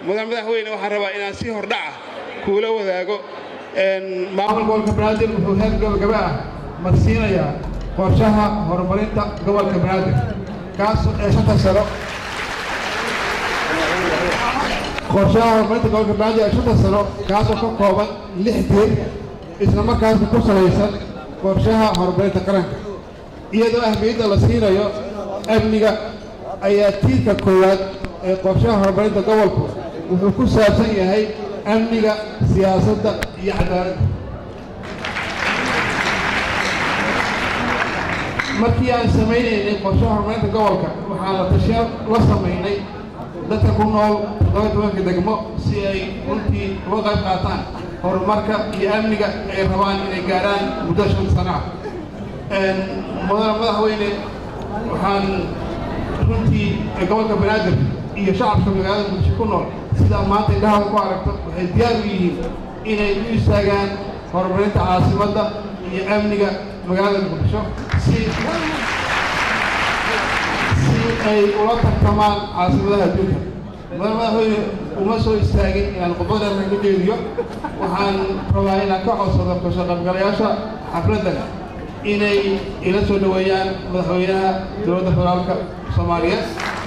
Mudan madaxweyne, waxaan rabaa inaan si hordhaca kuula wadaago. Maamulka gobolka Banaadir wuxuu heer gabagaba ah marsiinayaa qorshaha horumarinta gobolka Banaadir, kaas ee 5-ta sano. Qorshaha horumarinta gobolka Banaadir ee 5-ta sano, kaasoo ka kooban lix tiir, isla markaasna ku salaysan qorshaha horumarinta qaranka, iyadoo ahmiyadda la siinayo amniga, ayaa tiirka koowaad ee qorshaha horumarinta gobolku wuxuu ku saabsan yahay amniga, siyaasadda iyo cadaaladda. Markii aan samaynaynay qorshaha horumarinta gobolka, waxaan la tashiyo la samaynay dadka ku nool 17-ka degmo si ay runtii uga qayb qaataan horumarka iyo amniga ay rabaan inay gaaraan muddo 5 sano ah. Mudane madaxweyne, waxaan runtii gobolka Banaadir iyo shacabka magaalada Muqdisho ku nool, sidaa maanta indhahaada ku aragto, waxay diyaar u yihiin inay u istaagaan horumarinta caasimadda iyo amniga magaalada Muqdisho si ay ula tartamaan caasimadaha adduunka. Mudane madaxweyne, uma soo istaagin inaan khudbad dheer ka jeediyo. Waxaan rabaa inaan ka codsado kasoo qaybgalayaasha xafladdan inay ila soo dhoweeyaan madaxweynaha Dowladda Federaalka Soomaaliyeed.